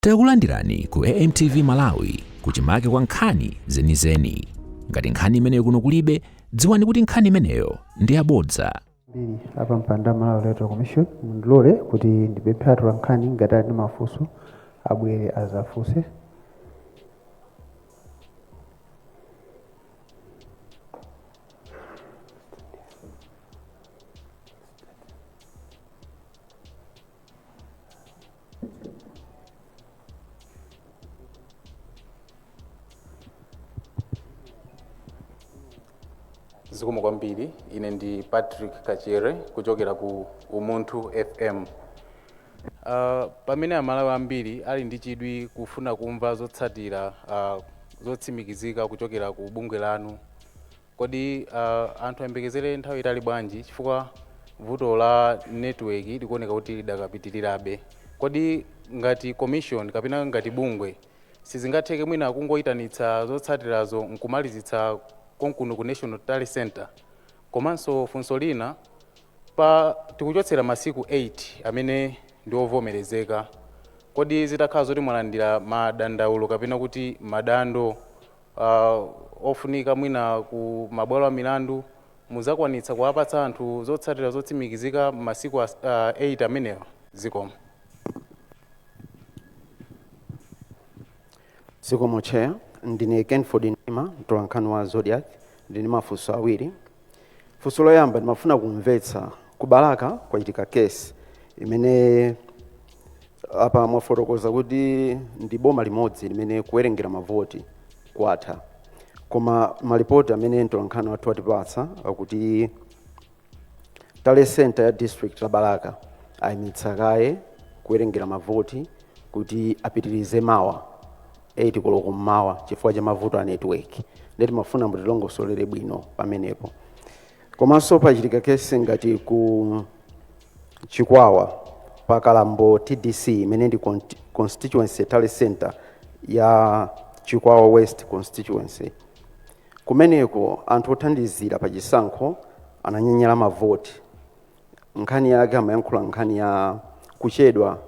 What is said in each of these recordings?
Takulandirani ku AMTV Malawi, kuchimake kwa nkhani zenizeni. Ngati nkhani imeneyo kuno kulibe, dziwani kuti nkhani imeneyo ndi yabodza. Mbiri apa mpanda Malawi Electoral Commission, mundilole kuti ndipemphe atolankhani ngati ali ndi mafunso abwere azafunse. Zikomo kwambiri. Ine ndi Patrick Kachere kuchokera ku Umunthu FM. Pamene Amalawi ambiri ali ndi chidwi kufuna kumva zotsatira zotsimikizika kuchokera ku bungwe lanu, kodi anthu ayembekezere nthawi itali bwanji, chifukwa vuto la network likuoneka kuti lidakapitirirabe? Kodi ngati commission kapena ngati bungwe sizingatheke mwina kungoyitanitsa zotsatirazo nkumalizitsa konkuno ku National Tally Center? Komanso funso lina, pa tikuchotsera masiku 8 amene ndi ovomerezeka, kodi zitakhala zoti mwalandira madandaulo kapena kuti madando ofunika mwina ku mabwalo a milandu, muzakwanitsa kuwapatsa anthu zotsatira zotsimikizika masiku 8 amenewa? Zikomo. Zikomo, Chair. Ndine Kenford Ndima, mtolankhani wa Zodiak. Ndine mafunso awiri. Funso loyamba, ndimafuna kumvetsa, ku Balaka kwachitika case imene apa mwafotokoza kuti ndi boma limodzi limene kuwerengera mavoti kwatha, koma malipoti amene mtolankhani wathu atipatsa akuti tally center ya district la Balaka ayimitsa kaye kuwerengera mavoti kuti apitirize mawa 8 koloko mmawa chifukwa cha mavuto a network. Ndeti mafuna mutilongosolere bwino pamenepo. Komanso pachitika kesi ngati ku Chikwawa pa Kalambo TDC, imene ndi constituency tally center ya Chikwawa West constituency. Kumeneko anthu othandizira pa chisankho ananyanyala mavoti. Nkhani yake amayankhula nkhani ya kuchedwa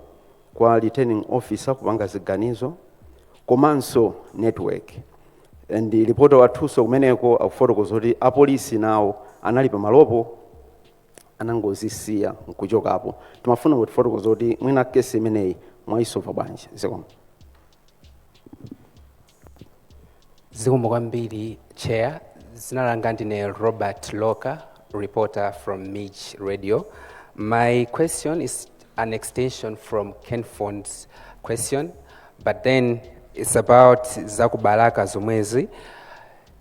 kwa returning officer kupanga ziganizo komanso network, and ripota wathunso kumeneko akufotokoza kuti apolisi nawo anali pamalopo, anangozisiya nkuchokapo. Timafuna kutifotokoza kuti mwina kesi imeneyi mwayisova bwanji? Zikomo. Zikomo kwambiri, Chair. Dzina langa ndine Robert Loka, reporter from Midge Radio. My question is an extension from Kenford's question, but then it's about zakubalaka zomwezi.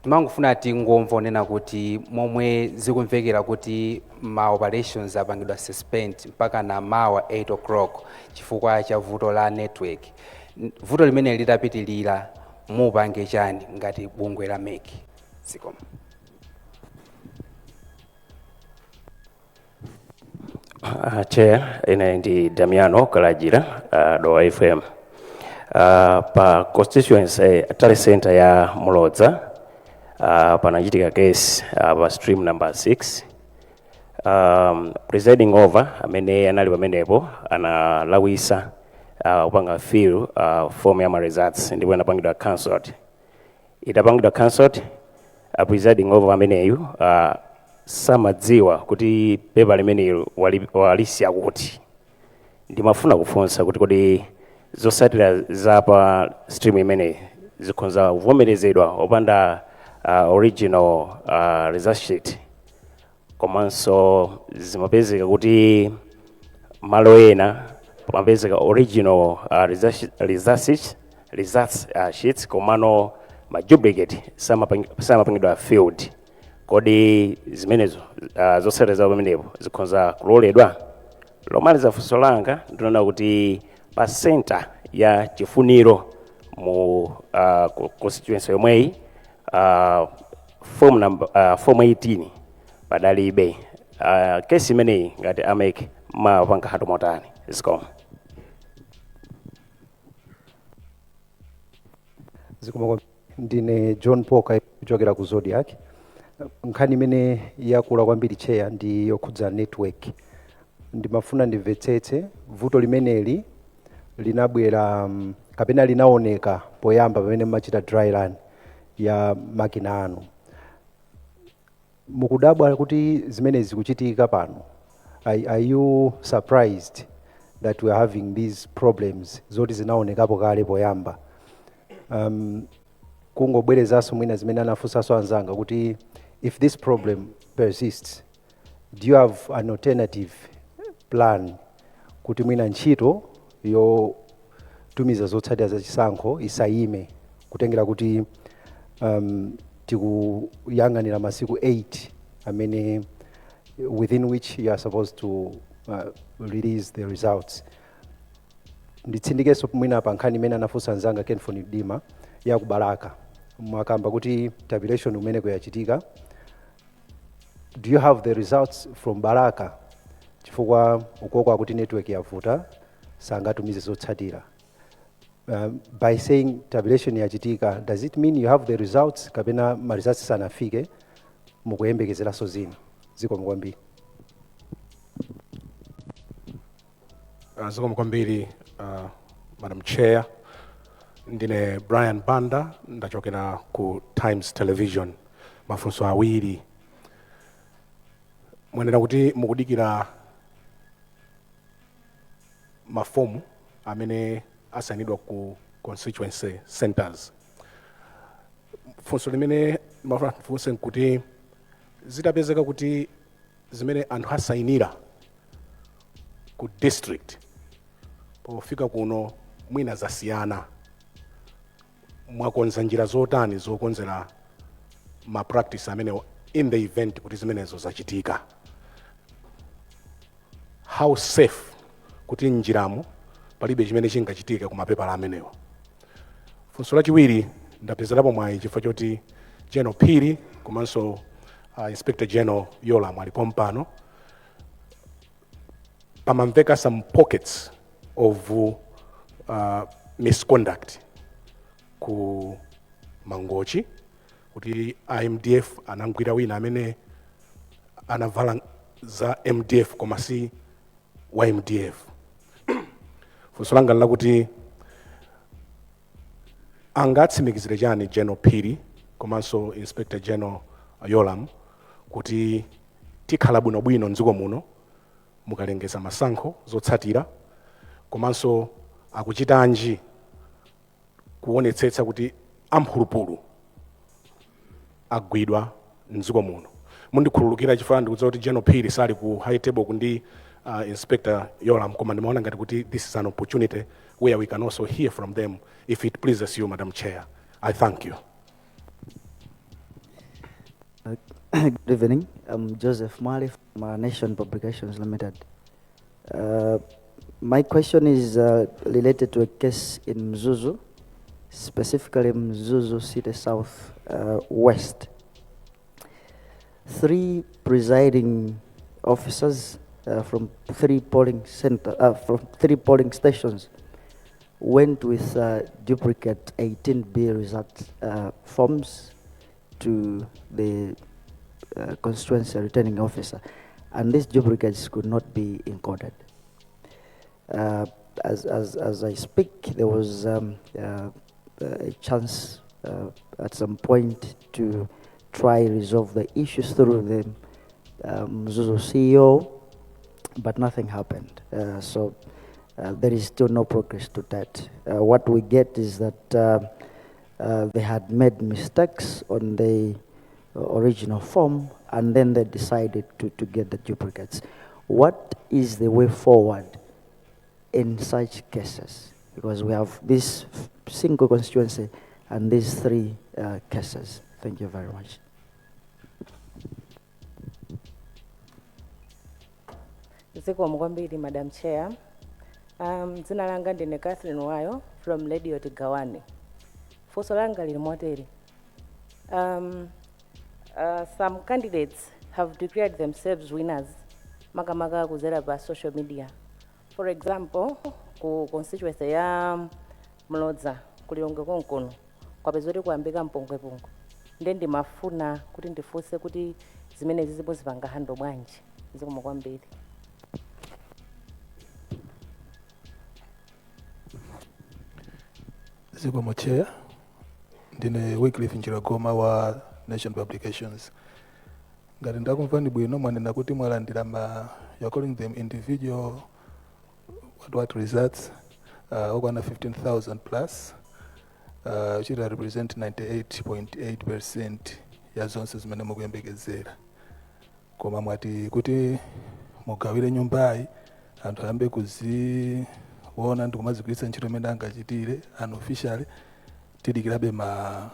Timangofuna tingomva onena kuti momwe zikumvekera kuti ma operations apangidwa suspend mpaka na mawa 8 o'clock chifukwa cha vuto la network. Vuto limene litapitilira, mupange chani ngati bungwe la MEC? Zikomo. Chair, ine ndi Damiano Kalajira, Dowa FM. Pa constituency tally center ya Mulodza panachitika case pa stream number 6. Presiding over amene anali pamenepo analawisa kupanga fill form ya ma results ndipo inapangidwa cancelled. Itapangidwa cancelled, presiding over ameneyu samadziwa kuti pepa limeneli walisiya kuti. Ndimafuna kufunsa kuti kodi zotsatira za pa stream imeneyi zikhonza kuvomerezedwa opanda original result sheet? Komanso zimapezeka kuti malo ena pamapezeka original results sheets, komano ma duplicate samapangidwa filled. Kodi zimenezo zotsatira za pamenepo zikhonza kuloledwa? Lomaliza funso langa, ndinaona kuti pa center ya Chifuniro mu constituency yomweyi, form number, form 18 padalibe. Kesi imeneyi ngati a MEC mapanga handle motani? Zikomo. Zikomo kwambiri. Ndine John Poka kuchokera ku Zodiak. Nkhani imene yakula kwambiri, Chair, ndi yokhudza network. Ndimafuna ndimvetsetse, vuto limeneli Linabwera kapena linaoneka poyamba pamene mumachita dry run ya makina anu. Mukudabwa kuti zimene zikuchitika pano? Are you surprised that we are having these problems zoti zinaonekapo kale poyamba? Kungobwerezanso mwina zimene anafunsanso anzanga kuti if this problem persists, do you have an alternative plan kuti mwina ntchito yotumiza zotsatira zachisankho isayime, kutengera kuti tikuyang'anira masiku 8 amene within which you are supposed to release the results? Nditsindikenso mwina pa nkhani imene anafunsa anzanga Kenfon Dima ya ku Balaka. Mwakamba kuti tabulation umene kuyachitika. Do you have the results from Balaka? Chifukwa ukoko akuti network yavuta, sangatumize zotsatira. By saying tabulation yachitika, does it mean you have the results, kapena ma results sanafike, mukuyembekezeranso zina? Zikomo kwambiri. Zikomo kwambiri, Madam Chair. Ndine Brian Banda, ndachokera ku Times Television. Mafunso awiri. Mwanena kuti mukudikira mafomu amene asayinidwa ku constituency centers. Funso limene ndimafuna ndifunse nkuti zitapezeka kuti zimene anthu asayinira ku district pofika kuno mwina zasiyana, mwakonza njira zotani zokonzera ma practice amenewo in the event kuti zimenezo zachitika? How safe kuti njiramo palibe chimene chingachitika ku mapepala amenewo? Funso lachiwiri, ndapezerapo mwayi chifukwa choti General Phiri komanso Inspector General Yolam alipo mpano. Pamamveka some pockets of misconduct ku Mangochi, kuti iMDF anagwira wina amene anavala za MDF koma si wa MDF. Funso langa lakuti angatsimikizire chani General Phiri komanso Inspector General Yolam kuti tikhala bwinobwino mdziko muno mukalengeza masankho zotsatira, komanso akuchitanji kuonetsetsa kuti amphulupulu agwidwa mdziko muno? Mundikhululukira chifukwa ndikudziwa kuti General Phiri sali ku high table kundi Inspector Yolam, koma ndimaona ngati kuti this is an opportunity where we can also hear from them, if it pleases you, Madam Chair. I thank you. Good evening. I'm Joseph Mali from Nation Publications Limited. My question is related to a case in Mzuzu, specifically Mzuzu City South West. Three presiding officers from three polling stations went with duplicate 18B result forms to the constituency returning officer, and these duplicates could not be encoded. As I speak, there was a chance at some point to try resolve the issues through the Mzuzu CEO, but nothing happened. So there is still no progress to that. What we get is that they had made mistakes on the original form, and then they decided to get the duplicates. What is the way forward in such cases? Because we have this single constituency and these three cases. Thank you very much. Zikomo kwambiri, Madam Chair. Dzina langa ndine Catherine Wayo from Radio Tigawane. Funso langa lili motere. Some candidates have declared themselves winners makamaka kudzera pa social media. For example, ku constituency ya Mlodza ku Lilongwe konkuno kwapeza kuti kuyambika mpongwepongwe, nde ndimafuna kuti ndifunse kuti zimenezi zimuzipanga handle bwanji? Zikomo kwambiri. Zikomo, Chair. Ndine Wycliffe Njiragoma wa Nation Publications. Ngati ndakumvani bwino, mwanena kuti mwalandira ma, you are calling them individual what results, okwana 15,000 plus, chita represent 98.8% ya zonse zimene mukuyembekezera. Koma mwati kuti mugawire nyumbayi, anthu ayambe kuziona ndi kumazigwiritsa ntchito imene angachitire unofficially, tidikirabe ma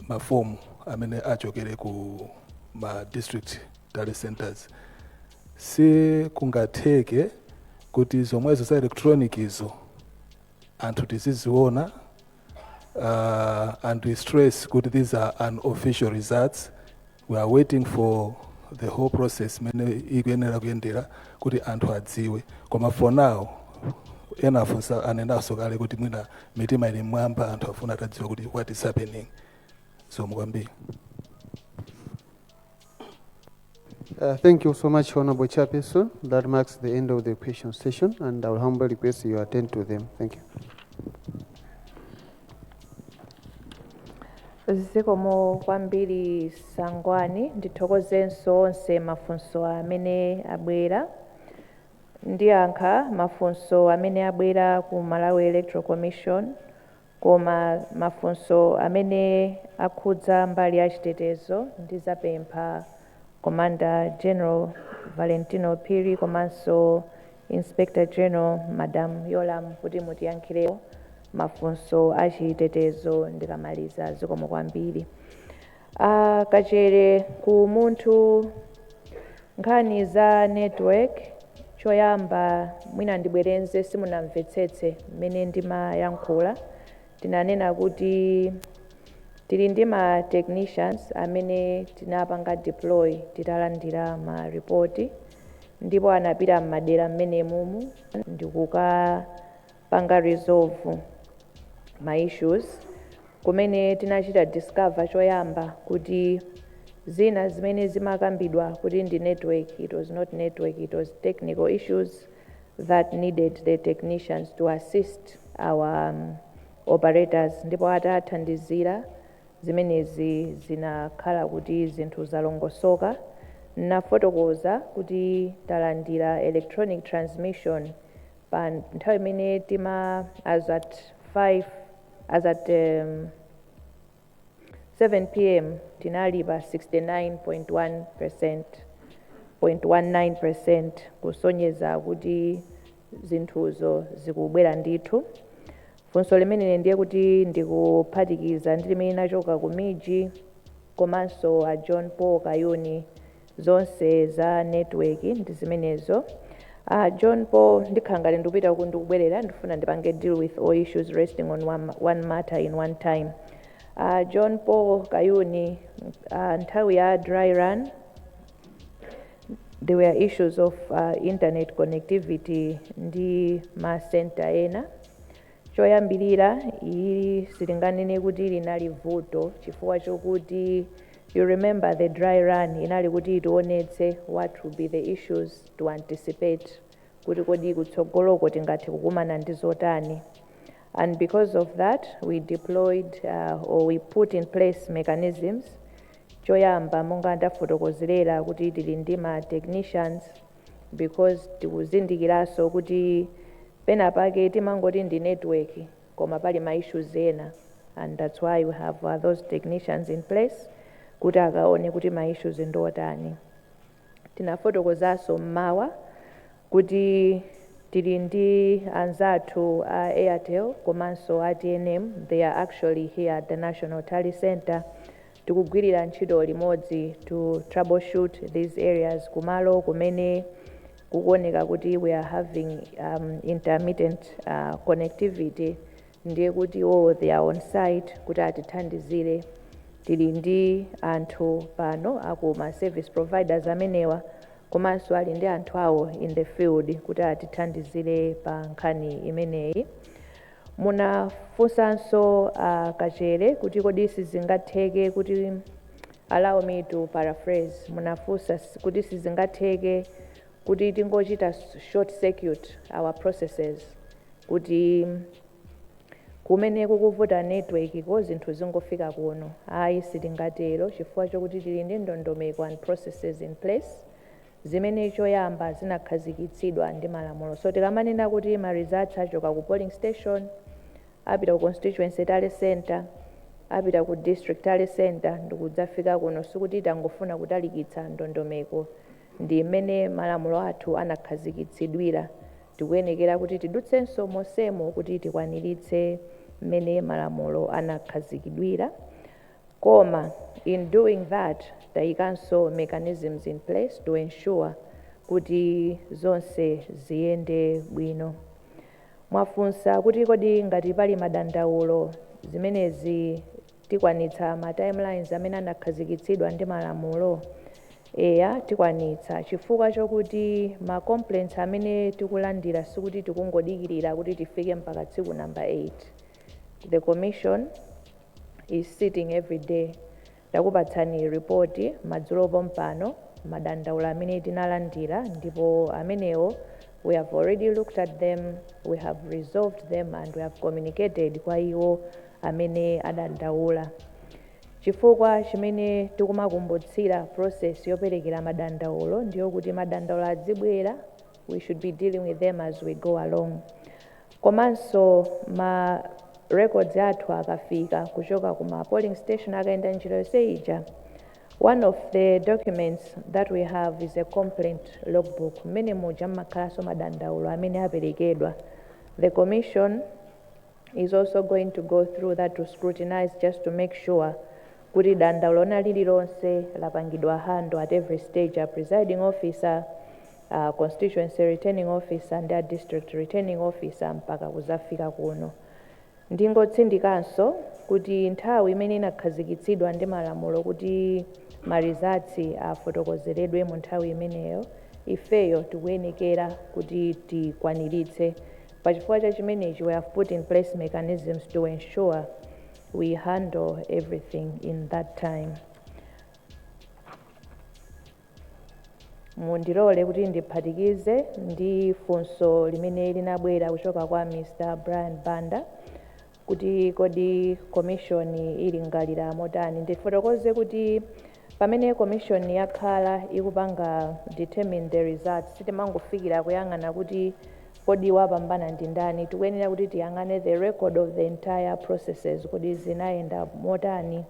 mafomu amene achokere ku ma district tally centers. Si kungatheke kuti zomwezo za electronic izo anthu tiziziona, and we stress kuti these are unofficial results? We are waiting for the whole process imene ikuyenera kuyendera kuti anthu adziwe. Koma for now, ena afunsa, anenanso kale kuti mwina mitima ili mmwamba, anthu afuna atadziwa kuti what is happening. Zikomo kwambiri. Thank you so much, Honorable Chairperson. That marks the end of the question session, and I will humbly request you attend to them. Thank you. Zikomo kwambiri, Sangwani. Ndithokozenso onse mafunso amene abwera. Ndiyankha mafunso amene abwera ku Malawi Electoral Commission, koma mafunso amene akhudza mbali ya chitetezo ndizapempha Commander General Valentino Phiri komanso Inspector General Madam Yolam kuti mutiyankhirewo mafunso achitetezo ndikamaliza. Zikomo kwambiri. Kachere ku munthu, nkhani za network, choyamba mwina ndibwerenze, simunamvetsetse mmene ndimayankhula. Tinanena kuti tili ndi ma technicians amene tinapanga deploy titalandira ma report, ndipo anapita m'madera mmene mumu ndikukapanga resolve ma issues kumene tinachita discover choyamba kuti zina zimene zimakambidwa kuti ndi network, it was not network, it was technical issues that needed the technicians to assist our operators. Ndipo atathandizira zimenezi, zinakhala kuti zinthu zalongosoka. Nafotokoza kuti talandira electronic transmission pa nthawi imene tima as at 5, as at 7 p.m. tinali pa 69.1%, 0.19%, kusonyeza kuti zinthuzo zikubwera ndithu. Funso limeneli ndiye kuti ndikuphatikiza ndi limene linachoka ku MIJ komanso a John Paul Kayuni, zonse za network ndi zimenezo. John Paul, ndikhala ngati ndikupita uku ndikubwerera, ndifuna ndipange deal with all issues resting on one matter in one time. John Paul Kayuni, nthawi ya dry run there were issues of internet connectivity ndi ma center ena. Choyambirira, ili sitinganene kuti linali vuto, chifukwa chokuti you remember the dry run inali kuti itionetse what will be the issues to anticipate kuti kodi kutsogoloko tingathe kukumana ndi zotani. And because of that we deployed or we put in place mechanisms. Choyamba, monga ndafotokozerera kuti tili ndi ma technicians, because tikuzindikiranso kuti pena pake timangoti ndi network koma pali ma issues ena, and that's why we have those technicians in place kuti akaone kuti ma issues ndi otani. Tinafotokozanso mmawa kuti tili ndi anzathu a Airtel komanso a TNM. They are actually here at the National Tally Center. Tikugwirira ntchito limodzi to troubleshoot these areas kumalo kumene kukuoneka kuti we are having intermittent connectivity. Ndiye kuti iwo they are on site kuti atithandizire. Tili ndi anthu pano aku ma service providers amenewa, komanso ali ndi anthu awo in the field kuti atithandizire pa nkhani imeneyi. Munafunsanso Kachere kuti kodi sizingatheke kuti, allow me to paraphrase, munafunsa kuti sizingatheke kuti tingochita short circuit our processes. Kuti kumene kukuvuta network ko zinthu zingofika kuno, ayi, sitingatero, chifukwa chokuti tili ndi ndondomeko and processes in place zimene choyamba zinakhazikitsidwa ndi malamulo. So tikamanena kuti ma results achoka ku polling station, apita ku constituency tally center, apita ku district tally center, ndikudzafika kuno, sikuti tangofuna kutalikitsa ndondomeko. Ndi mmene malamulo athu anakhazikitsidwira. Tikuyenekera kuti tidutsenso mosemo kuti tikwaniritse mmene malamulo anakhazikidwira. Koma in doing that, tayikanso mechanisms in place to ensure kuti zonse ziyende bwino. Mwafunsa kuti kodi ngati pali madandaulo, zimenezi tikwanitsa ma timelines amene anakhazikitsidwa ndi malamulo? Eya, tikwanitsa, chifukwa chokuti ma complaints amene tikulandira sikuti tikungodikirira kuti tifike mpaka tsiku number 8. The commission is sitting every day. Takupatsani ripoti madzulo pompano, madandaulo amene tinalandira, ndipo amenewo we have already looked at them, we have resolved them and we have communicated kwa iwo amene adandaula. Chifukwa chimene tikumakumbutsira process yoperekera madandaulo ndiyo kuti madandaulo adzibwera, we should be dealing with them as we go along. Komanso ma records athu akafika kuchoka kuma polling station, akayenda njira yonse ija, one of the documents that we have is a complaint logbook, mmene muja mmakhalanso madandaulo amene aperekedwa. The commission is also going to go through that to scrutinize, just to make sure kuti dandaulo lina lililonse lapangidwa handle at every stage, a presiding officer, constituency returning officer ndi a district returning officer, mpaka kuzafika kuno. Ndingotsindikanso kuti nthawi imene inakhazikitsidwa ndi malamulo kuti ma results afotokozeredwe mu nthawi imeneyo, ifeyo tikuyenekera kuti tikwaniritse. Pachifukwa cha chimenechi, we have put in place mechanisms to ensure we handle everything in that time. Mundilole kuti ndiphatikize ndi funso limene linabwera kuchoka kwa Mr Brian Banda, kuti kodi commission ilingalira motani. Ndifotokoze kuti pamene commission yakhala ikupanga determine the results, sitimangofikira kuyang'ana kuti kodi wapambana ndi ndani. Tikuyenera kuti tiyang'ane the record of the entire processes, kodi zinayenda motani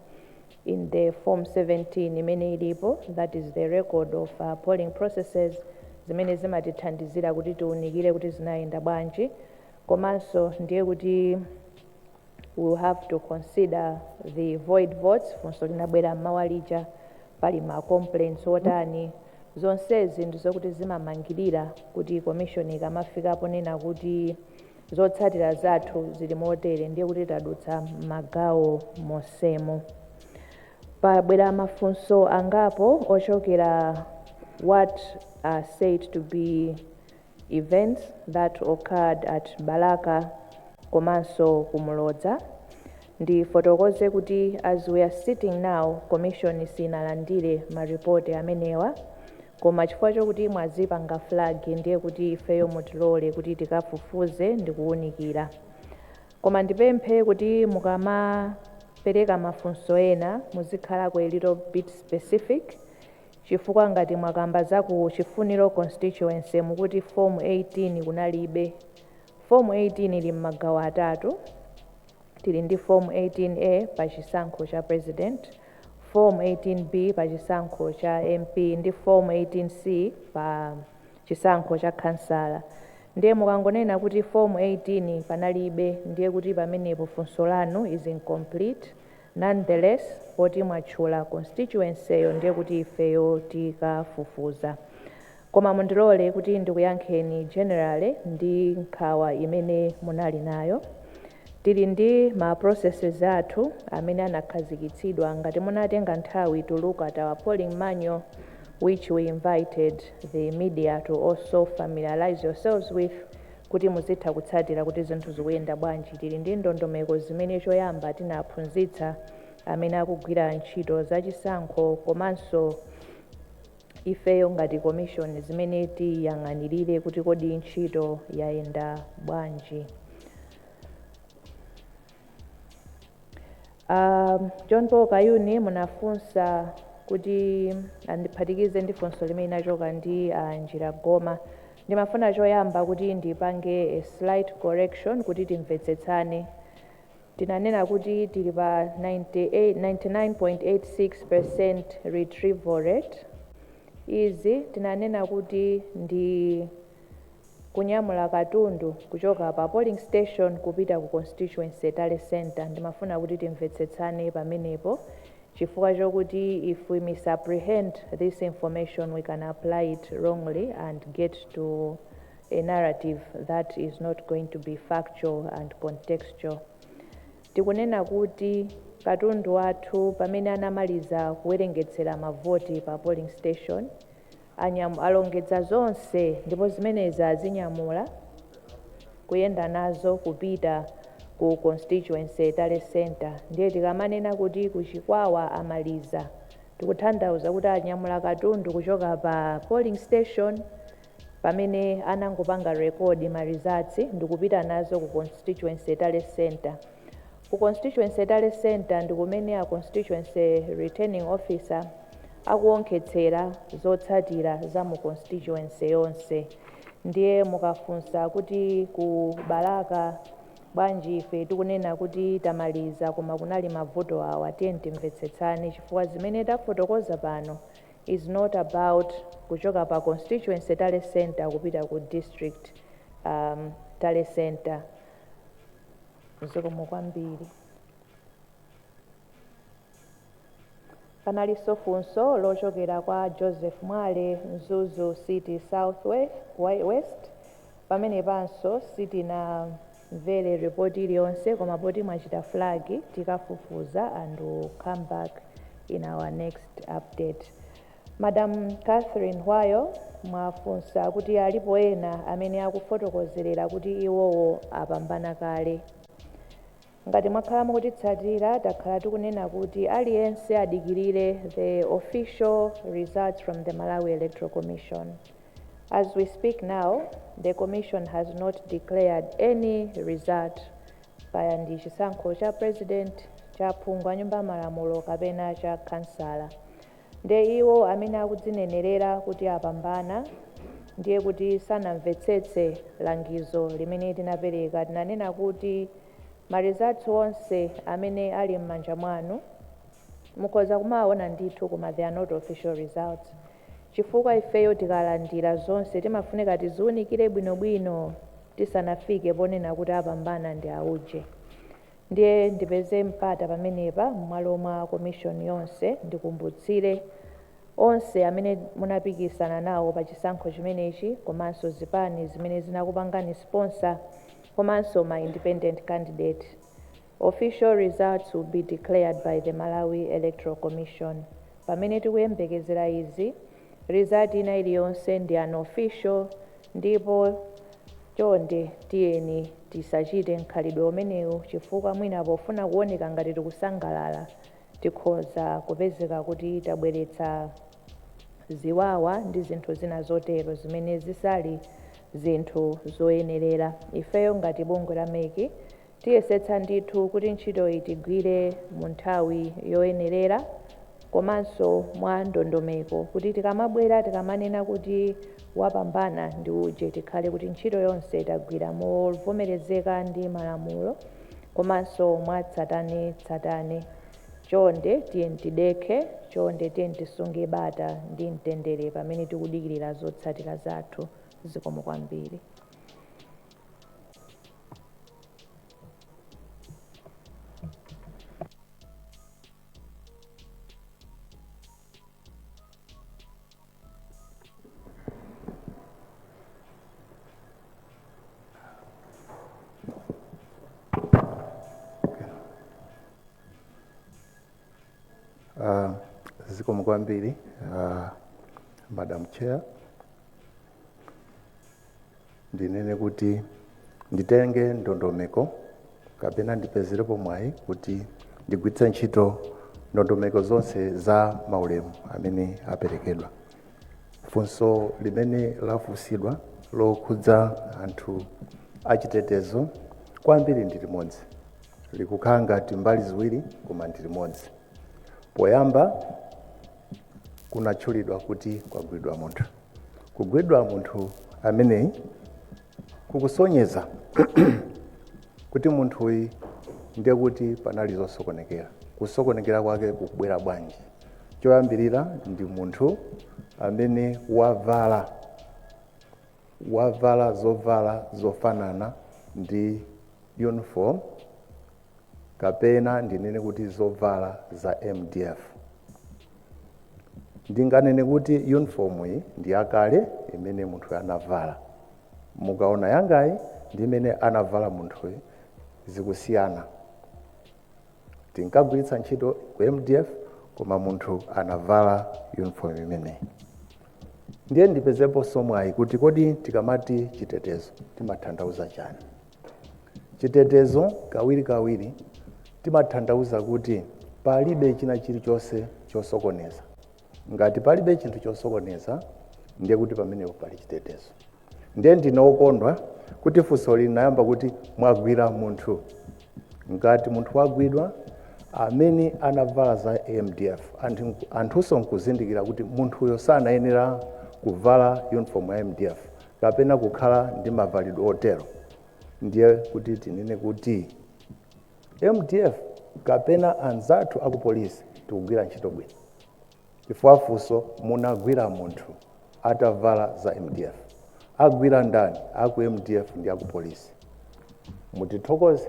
in the Form 17 imene ilipo. That is the record of polling processes zimene zimatithandizira kuti tiunikire kuti zinayenda bwanji. Komanso ndiye kuti we will have to consider the void votes, funso linabwera mmawa lija, pali ma complaints otani. Zonsezi ndizokuti zimamangirira kuti commission ikamafikapo nena kuti zotsatira zathu zili motere, ndiye kuti tadutsa magawo mosemo. Pabwera mafunso angapo ochokera what are said to be events that occurred at Balaka komanso kumulodza. Ndifotokoze kuti as we are sitting now, commission sinalandire maripoti amenewa, koma chifukwa chokuti mwazipanga flag, ndiye kuti ifeyo mutilole kuti tikafufuze ndi kuwunikira. Koma ndipemphe kuti mukamapereka mafunso ena muzikhalako a little bit specific, chifukwa ngati mwakamba za ku Chifuniro constituency, mukuti Form 18 kunalibe. Form 18 ili m'magawo atatu. Tili ndi Form 18A pa chisankho cha president, Form 18B pa chisankho cha MP, ndi Form 18C pa chisankho cha kansala. Ndiye mukangonena kuti Form 18 panalibe, ndiye kuti pamenepo funso lanu is incomplete. Nonetheless, poti mwatchula constituency-yo, ndiye kuti ifeyo tikafufuza. Koma mundilole kuti ndikuyankheni generally ndi nkhawa imene munali nayo. Tili ndi ma processes athu amene anakhazikitsidwa. Ngati munatenga nthawi to look at our polling manual, which we invited the media to also familiarize yourselves with, kuti muzitha kutsatira kuti zinthu zikuyenda bwanji, tili ndi ndondomeko zimene choyamba tinaphunzitsa amene akugwira ntchito zachisankho komanso ifeyo ngati commission, zimene tiyang'anirire kuti kodi ntchito yayenda bwanji. John Paul Kayuni, munafunsa kuti andiphatikize ndi funso limene inachoka ndi Njira Goma. Ndimafuna choyamba kuti ndipange a slight correction kuti timvetsetsane. Tinanena kuti tili pa 98 99.86% retrieval rate. Izi tinanena kuti ndi kunyamula katundu kuchoka pa polling station kupita ku constituency tally center. Ndimafuna kuti timvetsetsane pamenepo, chifukwa chokuti if we misapprehend this information, we can apply it wrongly and get to a narrative that is not going to be factual and contextual. Tikunena kuti katundu wathu, pamene anamaliza kuwerengetsera mavoti pa polling station, alongedza zonse, ndipo zimenezi azinyamula kuyenda nazo kupita ku constituency tally center. Ndiye tikamanena kuti kuchikwawa amaliza, tikutanthauza kuti anyamula katundu kuchoka pa polling station pamene anangopanga record ma results ndikupita nazo ku constituency tally center. Ku constituency tally center ndi kumene a constituency returning officer akuonkhetsera zotsatira za mu constituency yonse. Ndiye mukafunsa kuti ku Balaka bwanji ife tikunena kuti tamaliza koma kunali mavuto awa, tiye timvetsetsane, chifukwa zimene tafotokoza pano is not about kuchoka pa constituency tally center kupita ku district tally center. Zikomo kwambiri. Panalinso funso lochokera kwa Joseph Mwale, Mzuzu City South West. Pamene panso sitinamvere ripoti iliyonse, koma poti mwachita flag, tikafufuza and we'll come back in our next update. Madam Catherine Hwayo, mwafunsa kuti alipo ena amene akufotokozerera kuti iwowo apambana kale. Ngati mwakhala mukutitsatira, takhala tikunena kuti aliyense adikirire the official results from the Malawi Electoral Commission. As we speak now, the commission has not declared any result, kaya ndi chisankho cha president, cha phungu a nyumba ya malamulo kapena cha kansala. Nde iwo amene akudzinenerera kuti apambana, ndiye kuti sanamvetsetse langizo limene tinapereka. Tinanena kuti ma results onse amene ali m'manja mwanu mukhoza kumaona ndithu, koma they are not official results, chifukwa ifeyo tikalandira zonse timafunika tiziwunikire bwinobwino tisanafike ponena kuti apambana ndi auje. Ndiye ndipeze mpata pamenepa m'malo mwa commission yonse ndikumbutsire onse amene munapikisana nawo pa chisankho chimenechi, komanso zipani zimene zinakupangani sponsor, komanso ma independent candidate: official results will be declared by the Malawi Electoral Commission. Pamene tikuyembekezera izi, result ina iliyonse ndi unofficial, ndipo chonde tiyeni tisachite mkhalidwe umenewu, chifukwa mwina pofuna kuoneka ngati tikusangalala tikhoza kupezeka kuti tabweretsa ziwawa ndi zinthu zina zotero zimene zisali zinthu zoyenerera. Ifeyo ngati bungwe la MEC tiyesetsa ndithu kuti ntchito iyi tigwire mu nthawi yoyenerera komanso mwa ndondomeko, kuti tikamabwera tikamanena kuti wapambana ndi uje, tikhale kuti ntchito yonse tagwira movomerezeka ndi malamulo komanso mwatsatanetsatane. Chonde tiye tidekhe, chonde tiye tisunge bata ndi mtendere pamene tikudikirira zotsatira zathu. Zikomo kwambiri. Zikomo kwambiri, Madam Chair. Ndinene kuti nditenge ndondomeko kapena ndipezerepo mwayi kuti ndigwiritse ntchito ndondomeko zonse za maulemu amene aperekedwa. Funso limene lafunsidwa lokhudza anthu achitetezo kwambiri ndi limodzi. Likukhala ngati mbali ziwiri koma ndi limodzi. Poyamba kunatchulidwa kuti kwagwidwa munthu. Kugwidwa munthu ameneyi kukusonyeza kuti munthuyi ndiye kuti panali zosokonekera. Kusokonekera kwake kukubwera bwanji? Choyambirira, ndi munthu amene wavala zovala zofanana ndi uniform, kapena ndinene kuti zovala za MDF. Ndinganene kuti uniform iyi ndi yakale imene munthu anavala. Mukaona yangayi ndi imene anavala munthuyi zikusiyana. Tinkagwiritsa ntchito ku MDF, koma munthu anavala uniform imeneyi. Ndiye ndipezeponso mwayi kuti kodi tikamati chitetezo timatanthauza chani? Chitetezo kawirikawiri timatanthauza kuti palibe china chilichonse chosokoneza. Ngati palibe chinthu chosokoneza, ndiye kuti pamenepo pali chitetezo. Ndiye ndine wokondwa kuti funso linayamba kuti mwagwira munthu. Ngati munthu wagwidwa amene anavala za MDF, anthunso nkuzindikira kuti munthuyo sanayenera kuvala uniform ya MDF kapena kukhala ndi mavalidwe otero, ndiye kuti tinene kuti MDF kapena anzathu akupolisi tikugwira ntchito bwino, chifukwa funso munagwira munthu atavala za MDF. Agwira ndani? Aku MDF ndi akupolisi. Mutithokoze.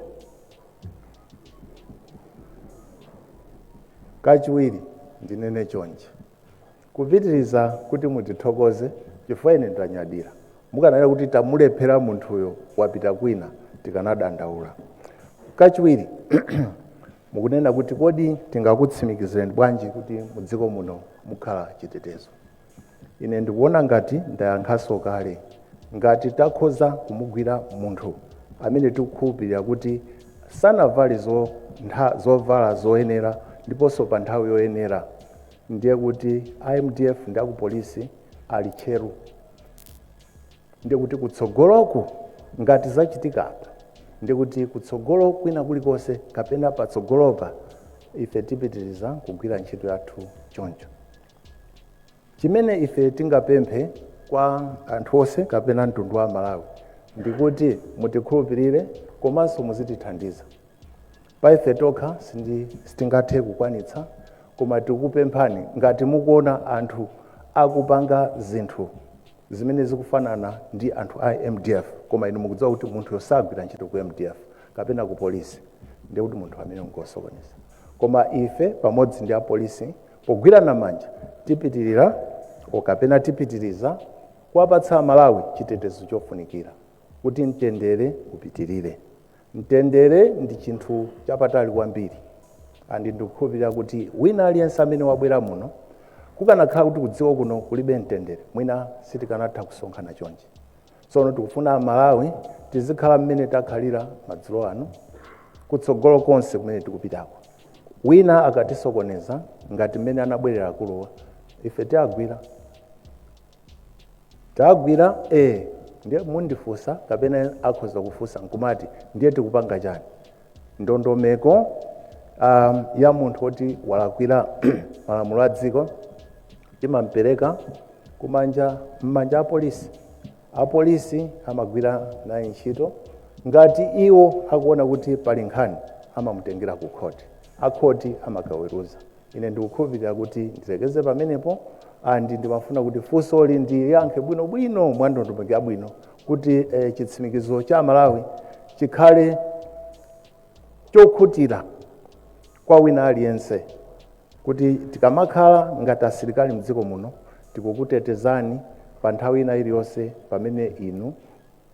Kachiwiri, ndinene chonchi kupitiriza kuti mutithokoze, chifukwa ine ndanyadira. Mukananena kuti tamulephera munthuyo, wapita kwina, tikanadandaula. Kachiwiri, mukunena kuti kodi tingakutsimikizireni bwanji kuti mudziko muno mukhala chitetezo? Ine ndikuona ngati ndayankhaso kale. Ngati takhoza kumugwira munthu amene tikukhulupirira kuti sanavale zovala zoyenera ndiponso pa nthawi yoyenera, ndiye kuti MDF ndi akupolisi ali tcheru. Ndiye kuti kutsogoloku, ngati zachitika apa, ndiye kuti kutsogolo kwina kulikonse kapena patsogolopa, ife tipitiriza kugwira ntchito yathu choncho. Chimene ife tingapemphe kwa anthu onse kapena mtundu wa Malawi ndikuti mutikhulupirire komanso muzitithandiza. Pa ife tokha sitingathe kukwanitsa, koma tikupemphani, ngati mukuona anthu akupanga zinthu zimene zikufanana ndi anthu a MDF, koma inu mukudziwa kuti munthuyo sagwira ntchito ku MDF kapena ku polisi, ndiye kuti munthu amene ngosokoneza. Koma ife pamodzi ndi apolisi pogwirana manja tipitirira kapena tipitiriza kuwapatsa Malawi chitetezo chofunikira kuti mtendere upitirire. Mtendere ndi chinthu chapatali kwambiri, and ndikukhulupirira kuti wina aliyense amene wabwera muno, kukanakhala kuti kudziko kuno kulibe mtendere, mwina sitikanatha kusonkhana chonchi. Tsono tikufuna Malawi tizikhala mmene takhalira madzulo ano kutsogolo konse kumene tikupitako. Wina akatisokoneza ngati mmene anabwerera akuluwa, ife tiagwira, tagwira. Ndiye mundifunsa kapena akhoza kufunsa nkumati ndiye tikupanga chani? Ndondomeko ya munthu woti walakwira malamulo a dziko timampereka kumanja, m'manja apolisi. Apolisi amagwira naye ntchito. Ngati iwo akuona kuti pali nkhani, amamutengera ku khoti, akhoti amakaweruza. Ine ndikukhulupirira kuti ndilekeze pamenepo, and ndimafuna kuti funsoli ndiyankhe bwinobwino mwa ndondomeko yabwino kuti chitsimikizo cha Malawi chikhale chokhutira kwa wina aliyense, kuti tikamakhala ngati asilikali mdziko muno tikukutetezani pa nthawi ina iliyonse pamene inu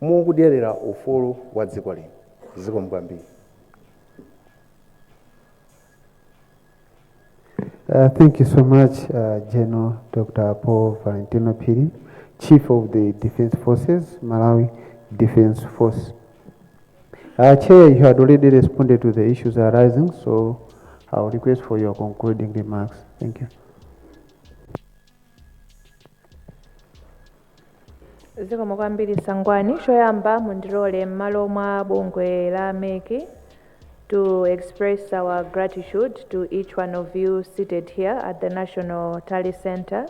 mukudyerera ufulu wa dziko lino. Zikomo kwambiri. Thank you so much, General Dr. Paul Valentino Phiri, Chief of the Defense Forces, Malawi Defense Force. Chair, you had already responded to the issues arising, so I will request for your concluding remarks. Thank you. Zikomo kwambiri, Sangwani. Choyamba mundilole m'malo mwa bungwe la MEC. to express our gratitude to each one of you seated here at the National Tally Center,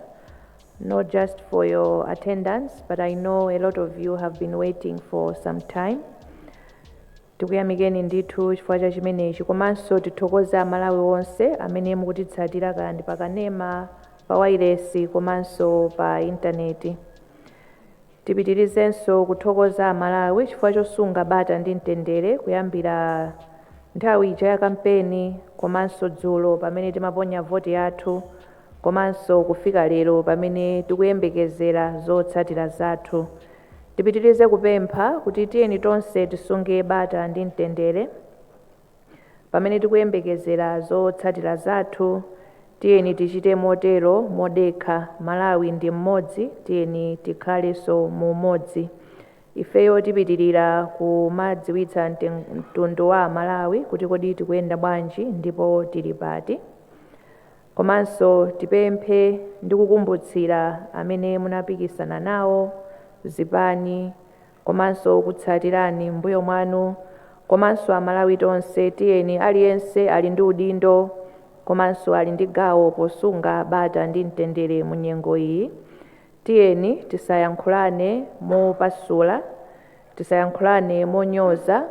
not just for your attendance, but I know a lot of you have been waiting for some time. Tikuyamikeni ndithu chifukwa cha chimenechi, komanso tithokoze Amalawi onse amene mukutitsatira kaya ndi pakanema, pa wailesi komanso pa intaneti. Tipitirizenso kuthokoza Amalawi chifukwa chosunga bata ndi mtendere kuyambira nthawi ija ya kampeni, komanso dzulo pamene timaponya voti yathu, komanso kufika lero pamene tikuyembekezera zotsatira zathu. Tipitirize kupempha kuti tiyeni tonse tisunge bata ndi mtendere pamene tikuyembekezera zotsatira zathu. Tiyeni tichite motero modekha. Malawi ndi mmodzi, tiyeni tikhalenso mu umodzi. Ifeyo tipitirira kumadziwitsa mtundu wa Malawi kuti kodi tikuyenda bwanji ndipo tili pati. Komanso tipemphe ndi kukumbutsira amene munapikisana nawo, zipani komanso kutsatirani mbuyo mwanu, komanso Amalawi tonse, tiyeni aliyense ali ndi udindo komanso ali ndi gawo posunga bata ndi mtendere mu nyengo iyi. Tiyeni tisayankhulane mopasula, tisayankhulane monyoza,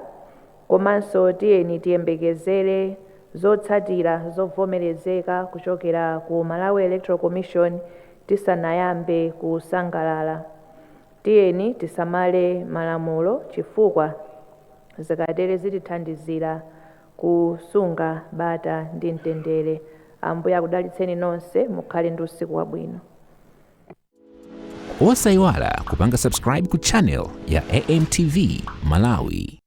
komanso tiyeni tiyembekezere zotsatira zovomerezeka kuchokera ku Malawi Electoral Commission tisanayambe kusangalala. Tiyeni tisamale malamulo, chifukwa zikatere zitithandizira kusunga bata ndi mtendere. Ambuye akudalitseni nonse, mukhale ndi usiku wabwino. Osayiwala kupanga subscribe ku channel ya AMTV Malawi.